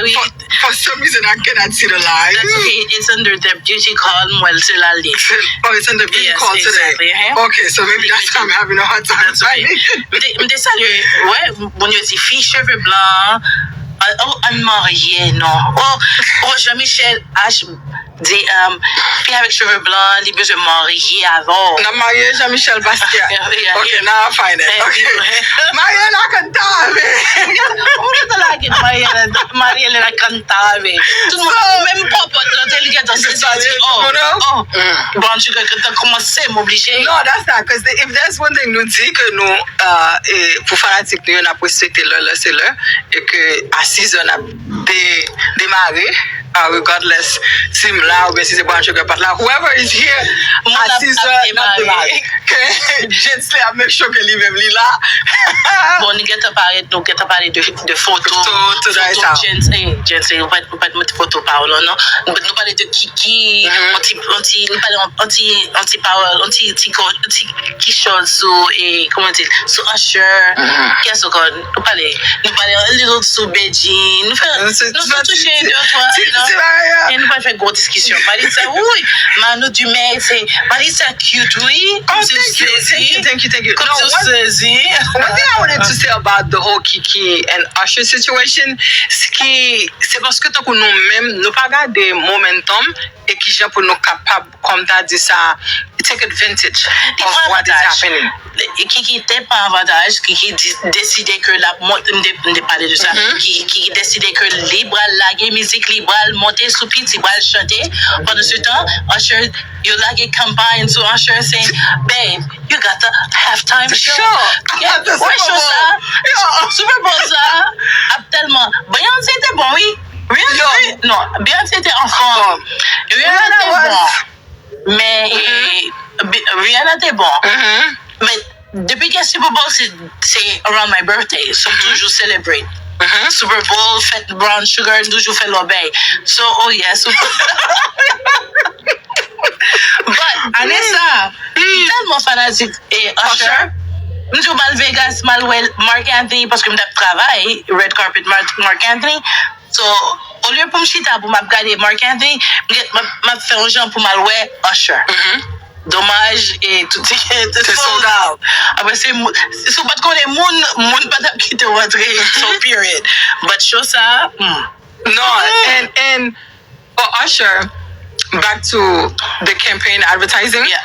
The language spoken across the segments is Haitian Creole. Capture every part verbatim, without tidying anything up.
Wi. For, for some reason, I cannot see the line. That's okay. It's under the beauty call. M wè l se la li. Oh, it's under beauty Yes, call today. Exactly. Uh-huh. Okay, so maybe that's why I'm having a hard time That's okay. finding. M te- m te salye, wè, moun yo di fi cheve blan, an, oh, an marye, non. Oh, oh Jean-Michel H di, um, fi avèk cheve blan, li bezwen marye avè w. N ap marye Jean-Michel Basquiat. Yeah, yeah, Okay, yeah. Now I find it. Eh, Okay. yeah. Mariela Cantave. Ou te la gen Mariela, Mariela Cantave. Tout moun menm pòpòt la te li gen tan se sa di, oh, oh, Brown Sugar Cantave kòmanse m oblije. No, that's not, because if there's one thing nou di ke nou, uh, e, pou fanatik nou yo, n ap respekte lè, lè se lè, e ke a six heures n ap de, demare, uh, regardless si m la oubyen si se Brown Sugar pa t la, whoever is here, Moun a ap- six ap heures n ap demare. Demare. Ke Gents li ap make sure ke li menm li la. Bon, nou gentan parèt, nou gentan pale de, de foto. Tout, tout bagay sa. Gents, eh, Gents, eh, ou pa, ou pa mete foto pa w, non, non. Nou, nou pale de Kiki, Mhm. on ti, on ti, nou pale on, on ti, on ti pawòl, on ti, ti, ko- ti kichòt sou, e, kòman di, sou Usher. Mhm. Kiyès ankò? Nou pale, nou pale a little sou Bedjine. Nou fè, Se- nou se- fè touche se- de twa, se- you know. se bagay la. E nou pa fè gwo diskisyon. Mali sa, wi, Manou Dumè, se, Mali sa cute, wi. Oh, Kòmsi w thank you, sezi. thank you, thank you, thank you. Kòmsi No, w one, sezi. One thing I wanted to say about the whole Kiki and Usher situation, se ki, se paske tankou nou menm, nou pa gade momentum e kijan pou nou kapab, kòm ta di sa, take advantage Li of pran what is avantaj. Happening. Kiki te pran avantaj, Kiki di- deside ke l ap monte, m te, m te pale de sa, Mhm. Kiki, Kiki deside ke li pral lage mizik, li pral monte sou pit, li pral chante. Pandan se tan, Usher, yo lage kanpay sou Usher, saying, "Babe, you got the halftime show." Show. Yeah, The wè Super show Bowl. Sa, Yeah. Super Bowl sa ap tèlman. Beyoncé te bon, wi. Rihanna Yo. te, non, Beyoncé te anfòm. Anfòm. Rihanna te Rihanna bon. was- Men, eh, Bi- Rihanna te bon. Mhm. Men, depi gen Super Bowl, se, se around my birthday. So, m toujou celebrate. Mhm. Super Bowl, fèt Brown Sugar, m toujou fè lòbèy. So, oh yes. But, ane sa, m tèlman fanatik e Usher. M di w m al Vegas, m al wè Marc Anthony, paske m t ap travay, red carpet Marc, Marc Anthony. So, olye pou m chita, pou m ap gade Marc Anthony, m gen- m ap, m ap fè yon jan pou m al wè Usher. Mhm. Domaj, e tout ticket te Te sold out. Apre, se mou- si w pa t konnen moun, moun pa t ap kite w antre, so period. But show sa, hmm. No, and, and for Usher, back to the campaign advertising, Yeah.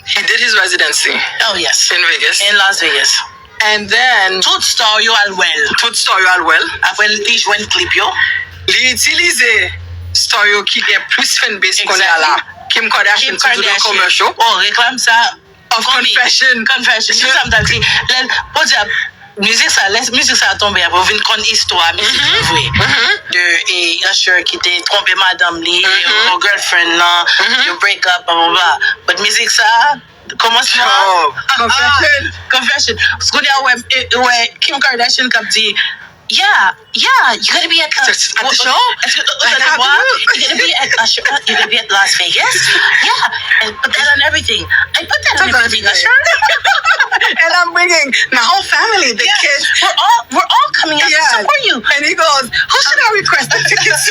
He did his residency Oh, yes. In Vegas. In Las Vegas. And then, Tout star yo al wè l. Tout star yo al wè l. Apre, li jwenn clip yo. Li itilize star yo ki gen plis fanbase kounye a la. Exactly. Kim Kardashian Kim to do the Kardashian. Commercial. Oh, reklam sa. Of Confession. Confession. Se sa m t ap di. Lè, bon, di ap, mizik sa, lè mizik sa tonbe, apre, ou vin konn istwa mizik la vre. De, e, Usher ki te twonpe madanm li, ou girlfriend lan, yo break up, bla, bla, bla. But mizik sa, kòmansman, Oh, Confession. Confession. Kounye a, ou wè, e, ou wè Kim Kardashian k ap di, "Yeah, yeah, you're gonna be at, uh, At the show? Est-ce que, uh, Like, uh, how what? do you- You're gonna be at Usher, uh, you're gonna be at Las Vegas? Yeah, and put that on everything. I put that on Put that on everything, everything. Usher." And I'm bringing my whole family, the Yeah. kids. We're all, we're all coming out Yeah. to support you. And he goes, "Who should I request the tickets?"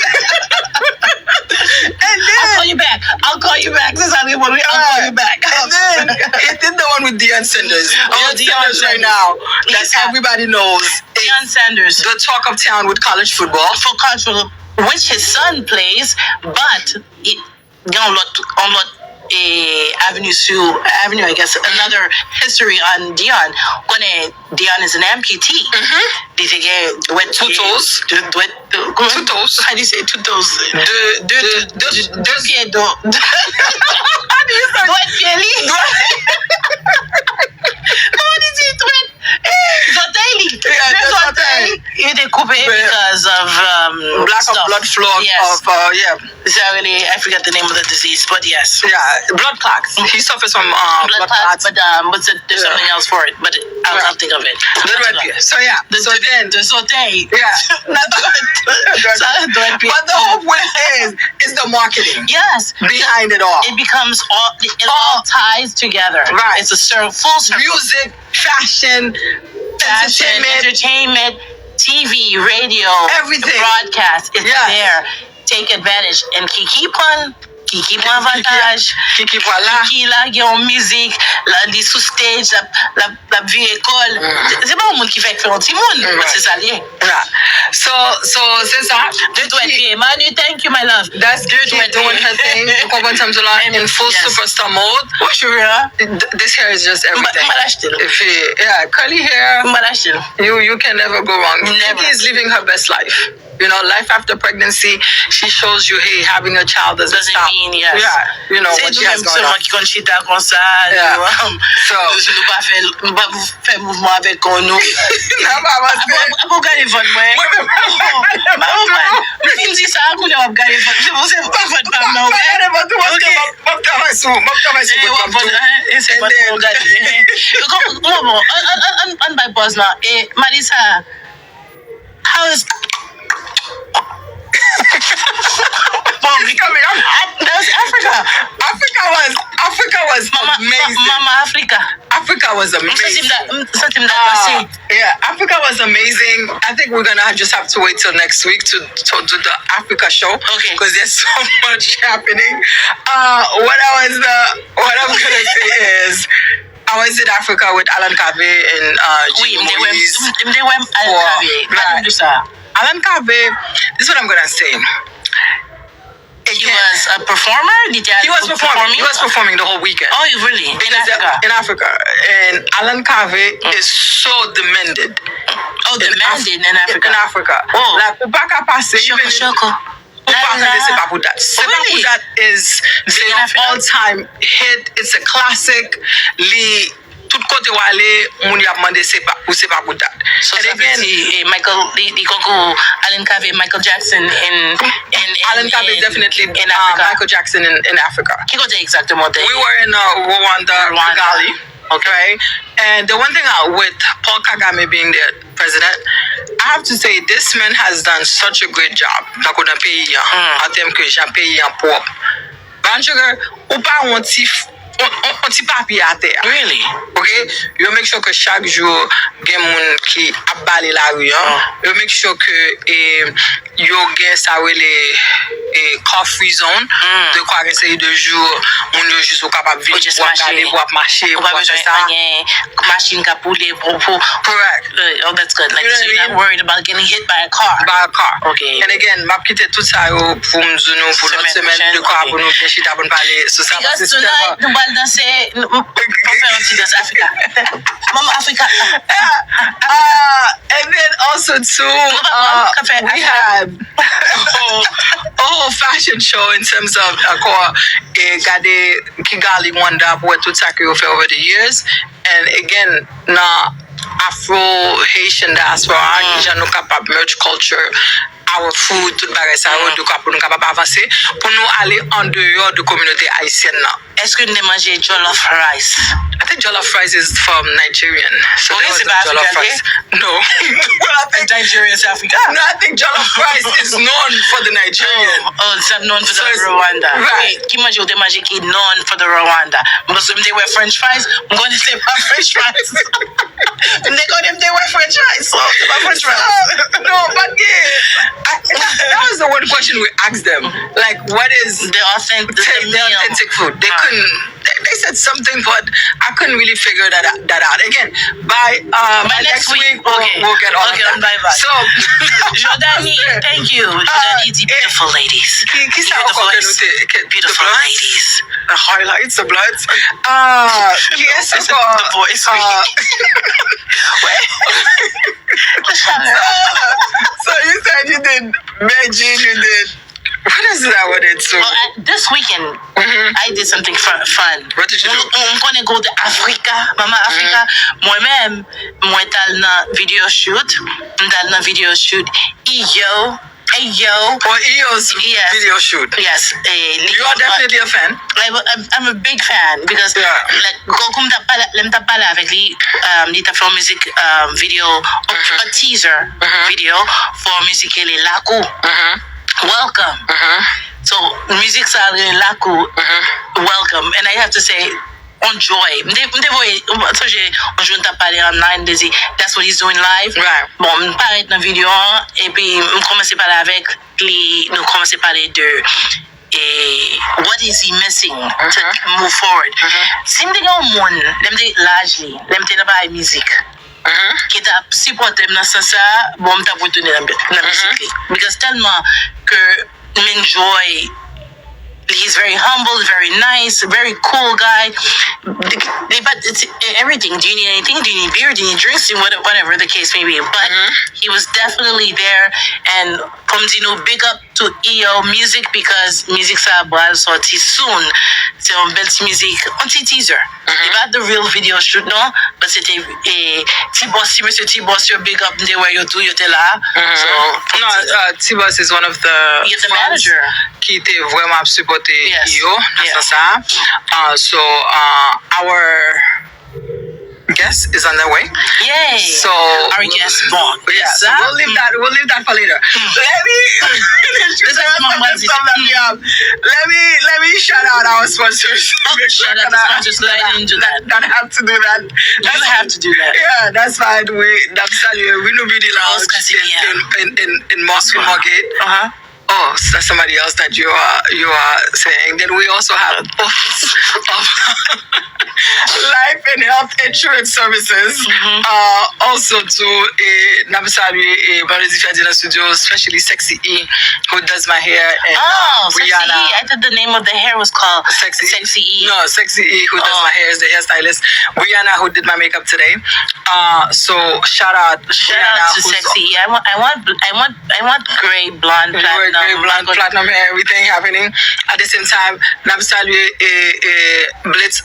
And I'll then, call you back. I'll call you back. This is how we want. I'll call you back. And then he did the one with Deion Sanders. Oh, Deion Deion Sanders right Sanders. Now that Yes, sir. Everybody knows. Deion Sanders. The talk of town with college football. For college football, which his son plays, but it, gen yon lòt, yon lòt, eh, avenue sur, avenue, I guess, another history on Deion. Konnen Deion is an amputee. Li te gen dwèt Two toes. Dwèt, Two toes. How do you say two toes? De, de, de, De pye do. Dwèt pye li. Kòman li di dwèt? Zòtèy li. Yeah, De de zòtèy. Li te koupe because of, um, Black of stuff. Blood flow Yes. Of, uh, yeah. Is that really, I forget the name of the disease, but yes. Yeah, blood clot. He suffers from uh, Blood blood clots, clots. But, um, but there's something else for it. But I'll, I'll think of it. The red beer. So yeah. The, So the, then, the zòtèy. Yeah. Not the, the, the, the, But the whole point is, is the marketing. Yes. Behind it all. It becomes all, it all ties together. Right. It's a circle, full circle. Music, fashion, Fashion, entertainment. Entertainment. T V, radio, Everything. Broadcast, it's Yes. there. Take advantage. And Kiki pran, Kiki pran avantaj. Kiki pral la. Kiki lage yon mizik, la, li sou stage, l ap, l ap, l ap vire kò l. Se pa yon moun ki fèk fè yon timoun, men se sa l ye. Yeah. So, so, se sa. Dwe dwèt pye. Manu, thank you, my love. That's Kiki doing her thing. Ou konprann sa m di w la, in full superstar mode. Wè cheve a. Th- This hair is just M pa- everything. M pa achte l. If you, yeah, curly hair, M pa achte l. you you can never go wrong. Never. Kiki is living her best life. You know, life after pregnancy, she shows you, hey, having a child doesn't Doesn't stop. mean, yes. Yeah, you know what she has going on. Ki konn chita konsa, Yeah. nou, um, So- nou pa fè, nou pa fè mouvman avèk kò nou. Nan pa avanse. Apre w gade vant mwen. M pa konprann. M fin di sa, kounye a w ap gade vant. Se pou se pa vant pa m nan, M ap ok? gade vant ou, m ap travay sou, m ap travay sou Eh, w ap vant ou. vant, eh, eh, se vant mwen w gade. Eh, eh. Bon, bon, bon, an, an, an, an bay pòz lan. E Marisa, how is... Bon, It's coming. I'm, I'm, that was Africa. Africa was Africa was Mama, amazing. Mama Africa. Africa was M santi m amazing. da, m santi m da Uh, danse. Yeah, Africa was amazing. I think we're gonna just have to wait till next week to, to do the Africa show Okay. Because there's so much happening. Uh, what I was the what I'm gonna say is I was in Africa with Alan Cavé and uh, Wi, Jimmy m te wè, Moïse. m te wè Alan for- Cavé. Gade m di sa. Alan Cavé, this is what I'm gonna say. He Again, was a performer? Li te he was performing. He was performing the whole weekend. Oh, really? In Because Africa? In Africa. And Alan Cavé is so demanded. Oh, demanded in Africa. In Africa. Oh. Like, ou pa ka pase, Shoko, even if- shoko. Ou pa tande se pa pou dat. Se pa pou Really? Dat is se In yon Africa? All time hit. It's a classic. Li tout kote w ale, moun y ap mande se pa pou se pa pou dat. So, And sa vle again, di, eh, Michael, li, li konkou Alan Cavé, Michael Jackson in, in, in, Alan Cavé is in, definitely in uh, Africa. Michael Jackson in, in Africa. Ki kote egzakteman w te We ye? Were in uh, Rwanda, Rwanda. Kigali. Okay. And the one thing uh, with Paul Kagame being the president, I have to say this man has done such a great job. Tankou nan peyi an, Mm. an tèm ke jan peyi an pwòp. Banjere, ou pa yon ti f- on, on, on ti papye atè a. Really? Ok? Yo make sure ke chak jou gen moun ki ap bale lari an. Ah. Yo make sure ke eh, yo gen sa rele eh, car free zone. Mm. De kwa gen seri de jou moun yo jis ou kapab vin Ou just pou ap mache. Gade, pou ap mache, Ou pa pou ap fè bezwen sa. Gen machin k ap boule pou, pou, pou Correct. Uh, oh, that's good. Like, You know so what I you're mean? Not worried about getting hit by a car. By a car. Okay. And again, m ap kite tout sa yo pou m di nou pou lòt Semèn semèn pwochèn, de kwa ok. Pou nou byen chita pou n pale sou sa. Because Paske tonight, tèlman- nou pral danse, nou nou fè yon ti dans Africa. Mama Africa. Uh, and then also too, Nou pa uh, ka fè we Africa. Had a whole fashion show in terms of ankò e gade Kigali, Rwanda pou wè tout sa ke yo fè over the years. And again, nan Afro Haitian diaspora, Mm. Kijan nou kapab merge culture, our food, tout bagay sa yo, Mm. de kwa pou nou kapab avanse, pou nou ale an deyò de kominote ayisyèn nan. Èske nou te manje jollof rice? I think jollof rice is from Nigerian. So Ok, there was se no pa jollof African, rice. No. Well, I think Nigeria se Africa. No, I think jollof rice is known for the Nigerian. Oh, oh, it's known for So the it's- Rwanda. Right. Ki manje ou te manje ki known for the Rwanda? Mwen se m te wè French fries, mwen konnen se pa French fries. M te konnen m te wè French fries, so se pa French fries. No, but yeah, I, that was the one question we asked them. Like, what is The authentic, the, take the the meal. Authentic food? They Ah. couldn't. They, they said something, but I couldn't really figure that out. That out. Again, by uh, by By next next week, week, we'll, okay. We'll get all Okay, of on that. bye bye. So, Jordanie, thank you. Jordanie dit eh, beautiful ladies. Qui, qui ça Beautiful encore que ladies. nous t'es- que- Beautiful the ladies. The highlights, the bloods. Uh, qui est-ce That's encore? The voice. Uh, Ouais. so you said you did Medjin, you did. What is that? What it's so? Oh, I, this weekend, Mhm. I did something fun. fun. What did you do? Mwen, mwen konnen kote Africa, Mama Africa. Mwen menm, mwen t al nan video shoot. Mwen t al nan video shoot. Iyo, Iyo. For Io's Yes. Video shoot. Yes. Eh, li- You are definitely a fan. I'm, I'm, I'm a big fan because Yeah. like kou kou m t ap pale, lè m t ap pale avèk li, um, li t ap fè yon mizik, um, video, a teaser Mhm. video for mizik ki rele Lakou. Mhm. Welcome. Mhm. So, mizik sa rele Lakou. Mhm. Welcome. And I have to say, on joy. M te, m te voye, m sonje, yon jou n t ap pale online, m te di, "That's what he's doing live." Right. Bon, m parèt nan videyo an, epi m kòmanse pale avèk li, nou kòmanse pale de e what is he missing to move forward. Si m te gen yon moun, lè m te laj li, lè m te nan bagay mizik, ki t ap sipòte m nan sans sa, bon, m t ap retounen nan, nan mizik li. Because tèlman ke m enjoy, he's very humble, very nice, very cool guy. Li pa, it's everything. Do you need anything? Do you need beer? Do you need drinks? Do you, whatever, whatever the case may be. But he was definitely there. And kòm di nou, big up to E O Music because mizik sa a pral sòti soon. Se yon bèl ti mizik, yon ti teaser. Li pa the real video shoot non, but se te e, T-Boss, ti mesye T-Boss yo, big up, m te wè yo tou, yo te la. So, No, uh, T-Boss is one of the You're the ones manager. Ki te vrèman ap sipòte Yes. E O nan Yeah. sans sa. Uh, so, uh, our guest is on the way. Yay! So Our guest, bon. Yeah, so we'll leave that. We'll leave that for later. Let me. This is my budget. Let me let me shout out our sponsors. Oh, shout out the sponsors, 'cause I didn't do that. That have to do that. You have to do that. Yeah, that's fine. We that's fine. We know be the Rose lounge Casimir. in in in, in Moscow Market. Uh-huh. Oh, that's somebody else that you are you are saying. Then we also have Office of Life and Health Insurance Services. Uh, also to eh, n ap salye eh, Marie Ferdinand Studio, especially Sexy E, who does my hair, and Oh, uh, Sexy Rihanna. E. I thought the name of the hair was called Sexy E. Sexy E. No, Sexy E, who does Oh. my hair, is the hairstylist. Rihanna, who did my makeup today. Uh, so shout out, Shout Rihanna, out to who's Sexy E. I want, I want, I want, I want gray blonde You platinum. Wear gray, blonde, platinum hair, everything happening. At the same time, n ap salye eh, eh, Blitz